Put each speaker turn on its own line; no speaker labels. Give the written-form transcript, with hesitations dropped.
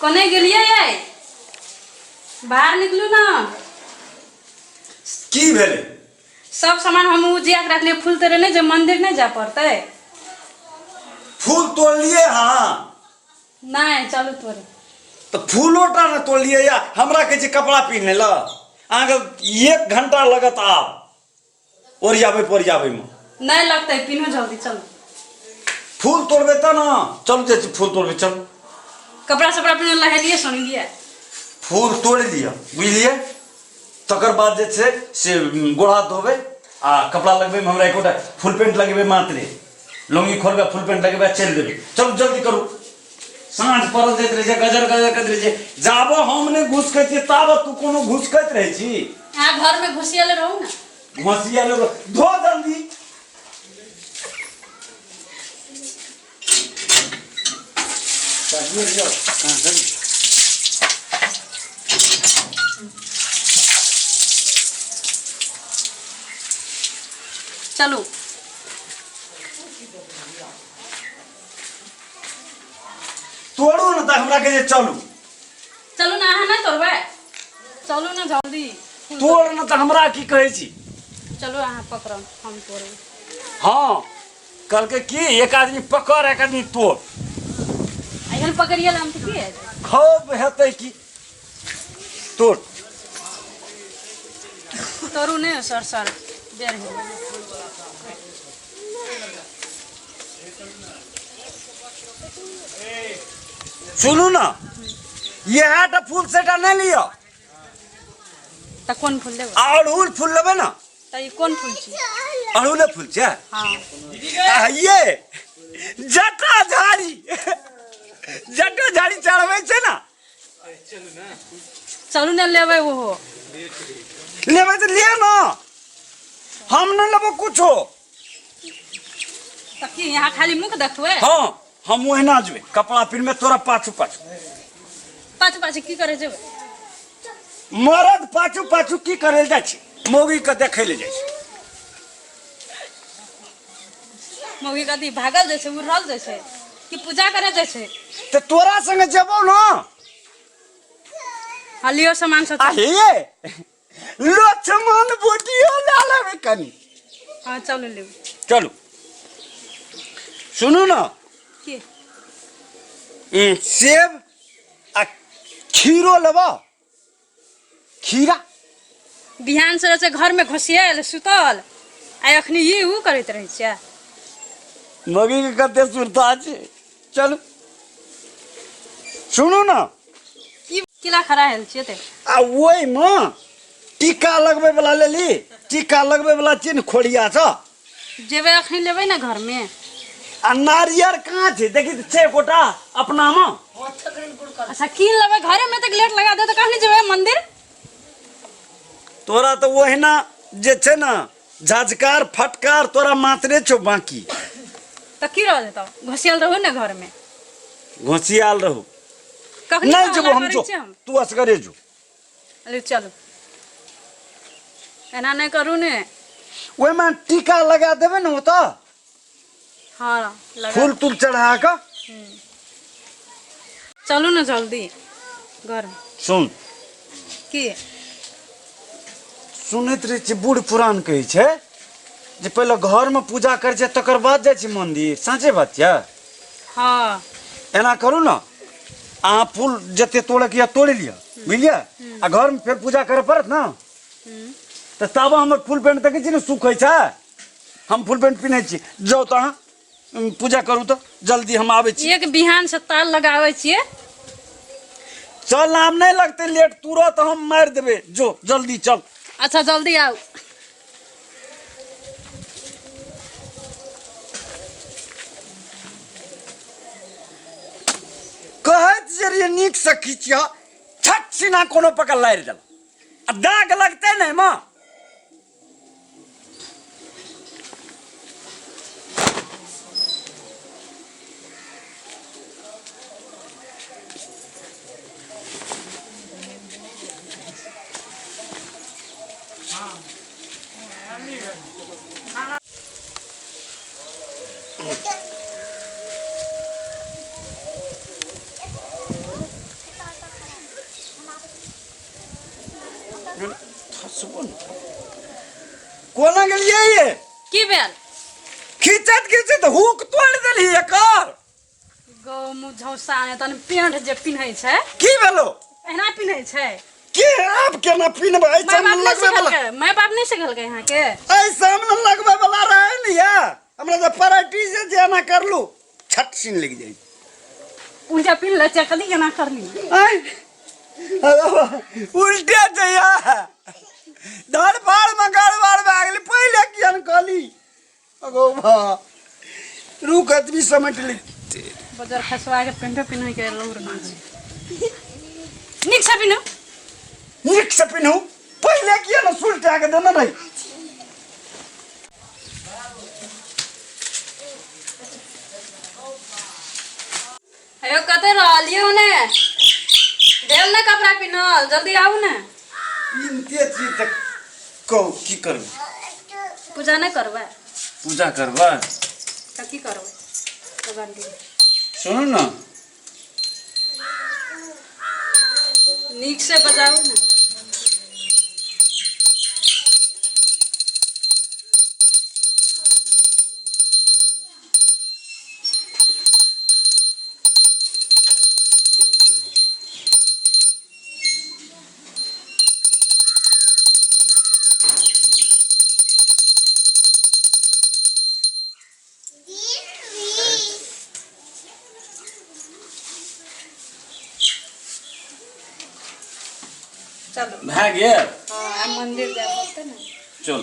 कोने गेलियै यै? बाहर निकलू ना।
की भेलै?
सब सामान हम उजिया के रखलियै, फूल तोड़े नहि जे मंदिर नहि जाय पड़तै।
फूल तोड़लियै अहाँ?
नहि, चलू तोड़े।
तऽ फूलो टा ने तोड़लियै या हमरा कहै छै कपड़ा पिन्है लए। अहाँके एक घंटा लगत आब ओरियाबै पोरियाबैमे।
नहि लगतै, पिन्हू जल्दी, चलू।
फूल तोड़बै तऽ ने। चलू, जाइ छी फूल तोड़बै, चलू।
कपड़ा सपड़ा पिन्ह नहेलियै सुनेलियै।
फूल तोड़ि लिअ, बुझलियै? तकर बाद जे छै से गोड़ हाथ धोबै आ कपड़ा लगबैमे हमरा एकोटा फुल पेंट लगेबै, मात्रे लुङ्गी खोलबै, फुल पेंट लगेबै आ चलि देबै। चलू, जल्दी करू। साँझ पड़ल जाइत रहै छै, गजर गजर करैत रहै छै। जाबऽ हम नहि घुसकै छियै ताबऽ तू कोनो घुसकैत रहै छी।
अहाँ घरमे घुसियल रहू ने।
घुसियल धो जल्दी।
चलू।
तोड़ू ने तऽ हमरा कहै छै चलू।
चलू ने, अहाँ नहि तोड़बै? चलू ने जल्दी।
तोड़ ने तऽ हमरा की कहै छी?
चलू, अहाँ पकड़ो, हम तोड़बै।
हँ, कहलकै की एक आदमी पकड़, एक आदमी तोड़।
एहन पकड़िए हम तऽ की हेतै?
खूब हेतै की, तोड़।
तोड़ू ने, सर सर बेर हेतै।
सुनू ने, इएह टा फूल सेटा नहि लिअ।
तऽ कोन फूल लेबै?
आ अड़हुल फूल लेबै ने।
तऽ ई कोन फूल छी?
अड़हुले फूल छै।
हँ।
आ ये जटा झाड़ी, जटा झाड़ी चढ़बै छै ने।
चलू ने, लेबै ओहो।
लेबै तऽ लिअ ने, हम नहि लेबो कुछो।
तऽ की यहाँ खाली मुख देखबै?
हँ, हम ओहिना जेबै कपड़ा पिन्हबै तोरा पाछू पाछू।
पाछू पाछू की करे जेबै?
मरद पाछू पाछू की करे लए जाइ छै? मौगी के देखै लए जाइ छै।
मौगी कथी भागल जाइ छै, उड़ल जाइ छै कि पूजा करे जाइ छै?
तऽ तोरा संगे जेबौ ने।
हाँ, लियो सामान सब।
आ हे, लक्ष्मण बुटियो लए लेबै कनि।
हाँ, चलू लेबै।
चलू, सुनू ने।
की?
सेब आ खीरो लेबऽ, खीरा।
बिहान से रहै छै घरमे घुसियायल सुतल आ अखनी ई ऊ करैत रहै छियै।
मौगी के कते सुरता छै। चलू, सुनू ने।
की किला खड़ा हेल छियै ते?
आ ओहिमे टीका लगबै वाला लेली, टीका लगबै वाला चिन्ह खोड़िया छ।
जेबै अखनी लेबै ने घरमे।
आ नारियर कहाँ छै? देखी तऽ छै एकोटा अपनामे?
अच्छा, कीन लेबै घरेमे तऽ लेट लगा दे तऽ कखनी जेबै मंदिर?
तोरा तऽ ओहिना जे छै ने झझकार फटकार तोरा मात्रे छौ बाकी।
तऽ की रह जेतौ, घुसियल रहू ने घरमे।
घोसियाल रहू।
कखनी
नहि
हल्ला
जेबो हम।
करै
जो
छियै हम।
तू असगरे जो।
अरे चलू, एना नहि करू ने।
ओहिमे टीका लगा देबै ने ओतऽ।
हाँ, लगा।
फूल तूल चढ़ा कऽ।
चलू ने जल्दी घर।
सुन।
की?
सुनैत रहै छियै बूढ़ पुरान कहै छै जे पहिले घरमे पूजा करै छै तकर बाद जाइ छै मन्दिर, साँचे बात छै?
हाँ।
एना करू ने, अहाँ फूल जते तोड़ैके यऽ तोड़ि लिअ, बुझलियै? आ घरमे फेर पूजा करऽ पड़त ने, तऽ ताबऽ हमर फुल पेंट देखै छी ने सुखै छै, हम फुल पेंट पिन्है छी। जाउ तऽ अहाँ पूजा करू तऽ जल्दी, हम आबै छी।
एक बिहान से ताल लगाबै छियै।
चल, आब नहि लगतै लेट, तुरत हम मारि देबै। जो, जल्दी चल।
अच्छा, जल्दी आउ।
कहैत जे रहियै नीकसँ खींचियह, छट सीना कोनो पकड़ लारि देलक आ दाग लगतै ने एहिमे। सुन कोना गेलियै ये?
की भेल?
खींचत खींचत हुक तोड़ देलही एकर।
गौ मुँह झौसा ने तहन पेंट जे पिन्है छै।
की भेलो?
एहिना पिन्है छै।
के आब केना पिन्हबै?
माय
ऐसे
बाप नहि
लगबै वाला
सिखलकै, माय बाप नहि सिखलकै अहाँके?
ऐसे ने लगबै वाला रहै ने या हमरा तऽ प्रैक्टिस जे एना करलू छट सीन लागि जाइ।
उनका पिन्ह लै छै कथी केना करली?
आँय, उल्टे जइया धड़फाड़ में गड़बड़ भए गेलै। पहिले किया ने कहली? अगो भा, रुक, एतबी समेट ली।
बजर खसवा के पेंटो पिन्है के लौर नहि छै। नीक से पिन्हू।
नीक से पिन्हू। पहिले किया ने सुलटा के देने रही?
हेयो, कतऽ रहलियै? ने भेल ने कपड़ा पिन्हल? जल्दी आउ ने।
पिन्हते छी तऽ कहू, की करबै?
पूजा नहि करबै?
पूजा करबै।
तऽ की करबै भगवान के?
सुनू ने।
नीक से बजाउ ने। चलू।
भए गेल।
हँ, आब मन्दिर जाय पड़तै ने।
चल।